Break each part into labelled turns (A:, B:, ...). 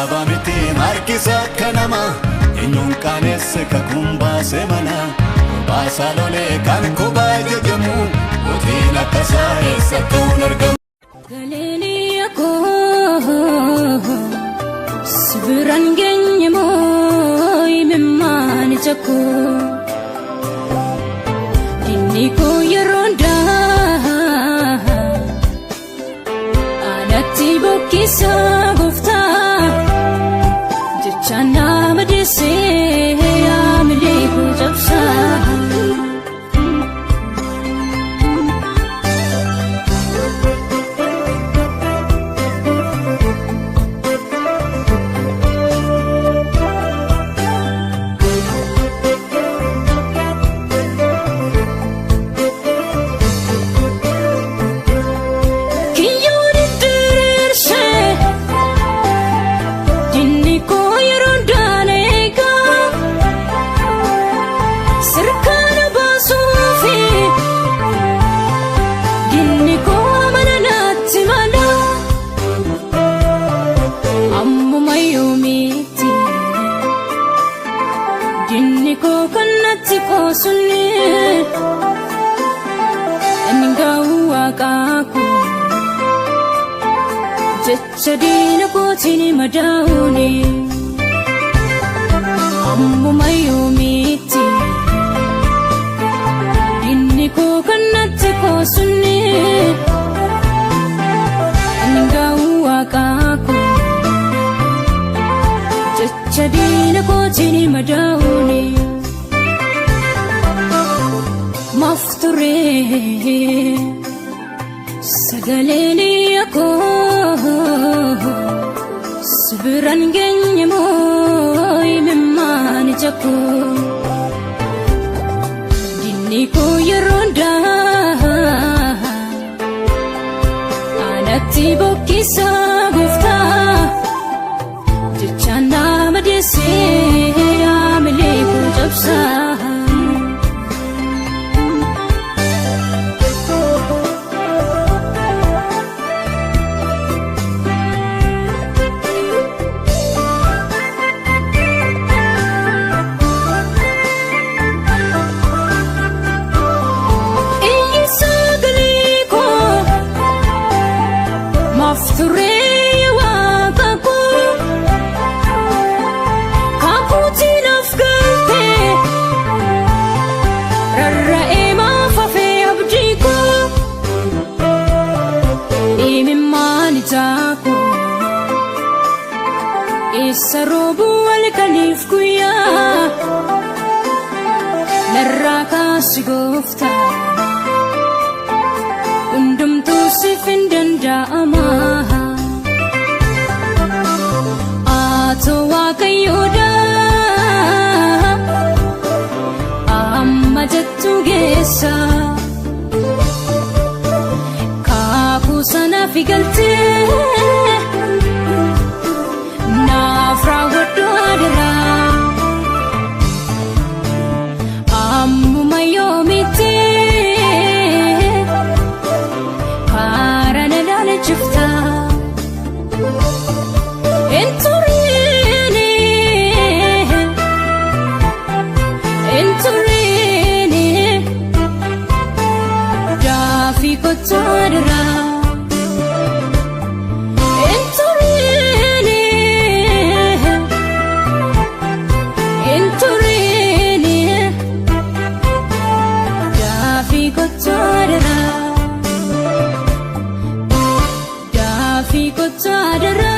A: Alaabaa miti harkisa akka namaa, eenyuun qaanesse kakuun baase mana. Baasaa lolee kan kubaa jajamu, mootiin akkasaa eessattuu hin argamu.
B: Galeeliya koo si biraan geenye moo imimmaan ija koo, dinni koo yeroo hundaa anatti bokkisa gooftaa, jecha nama deessee haamilee koo cabsaa. Kiyyoon diriirsee dinni koo yeroo daana eegaa sirkaana baasuufi, dinni koo mana naatti mala. Ammuma yoomiitti dinni koo kan natti qoosunni inni gaa'u waaqaa koo, jecha diina kootiin madaa'uuni. Ammuma yoomiitti dinni koo kan natti qoosunni inni gaa'u waaqaa koo, jecha diina kootiin madaa'uuni. Maaf turee sagaleen koo si biraan geenye moo imimmaan ija koo, dinni koo yeroo hundaa anatti bokkisa gooftaa, jecha nama deessee haamilee koo cabsaa. Iyyi sagalee koo, maaf turee waaqa koo, kakuutiin of galtee rarra'ee maaf hafee abdii koo, imimmaan ijaa koo eessa roobuu halkaniif guyyaa, narraa kaasi gooftaa, hundumtuu siif hin danda'ama. Atoo Waaqayyoodha amma jettu geessa, kaakuu sanaaf galtee naaf raawwadhu adaraa. Ammuma yoomitti karaa na laalchifta? Hin turiini, hin turiini, daafii kottu adaraa. Hin turiini, hin turiini, daafii kottu adaraa. Daafii kottu adaraa.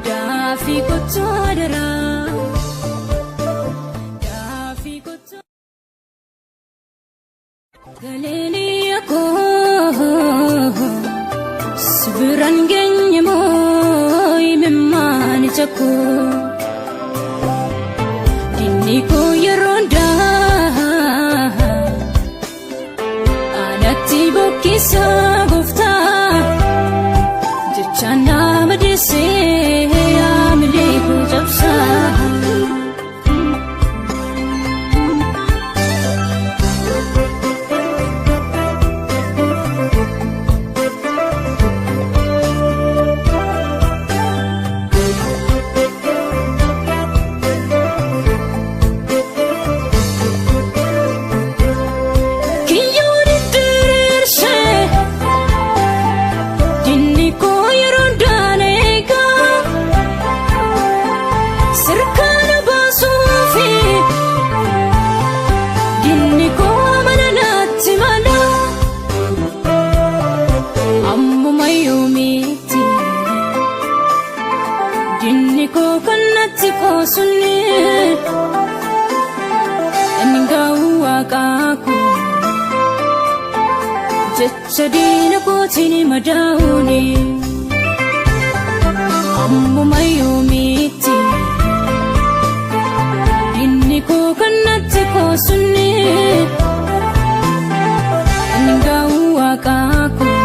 B: Daafii kottu adaraa. Daafii kottu. Galeeliya koo si biraan geenye moo imimmaan ija koo, dinni koo yeroo hundaa anatti bokkisa gooftaa, jecha nama deessee haamilee koo cabsaa. qoosunni inni gahu waaqaa koo jecha diina kootiin madaa'uuni ammuma yoomiitti diinni koo kan natti qoosunni inni gahu waaqaa koo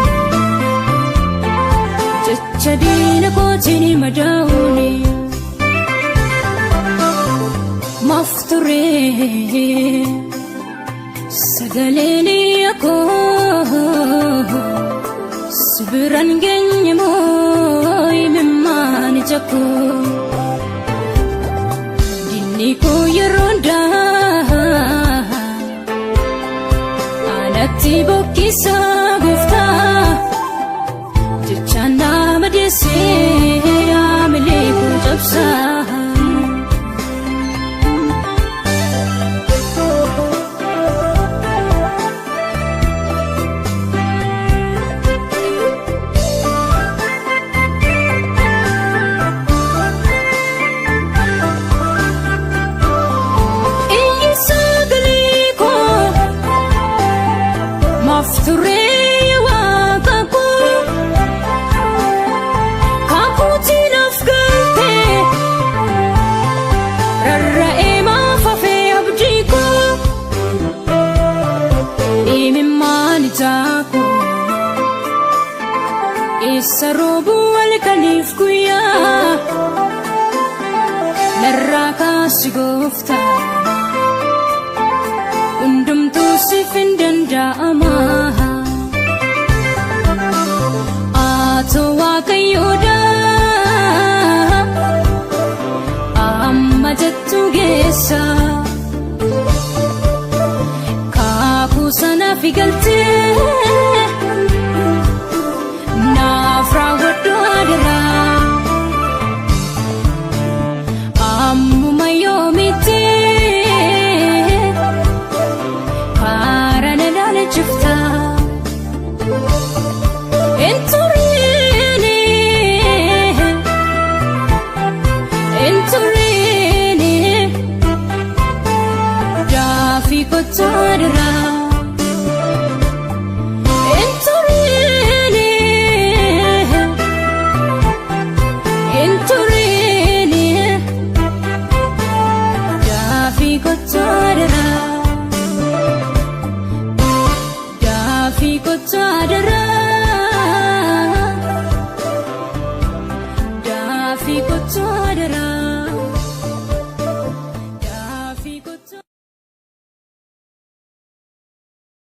B: jecha diina kootiin madaa'uuni maaf turee sagaleen koo si biraan geenye moo imimmaan ija koo diinni koo yeroo hundaa anatti bokkisa gooftaa jecha nama deessee haamilee koo cabsaa. Iyyi sagalee koo maaf turee waaqa koo kakuutiin naaf galtee rarra'ee maaf hafee abdii koo imimmaan ijaa koo eessa roobuu halkaniif guyyaa narraa kaasi gooftaa.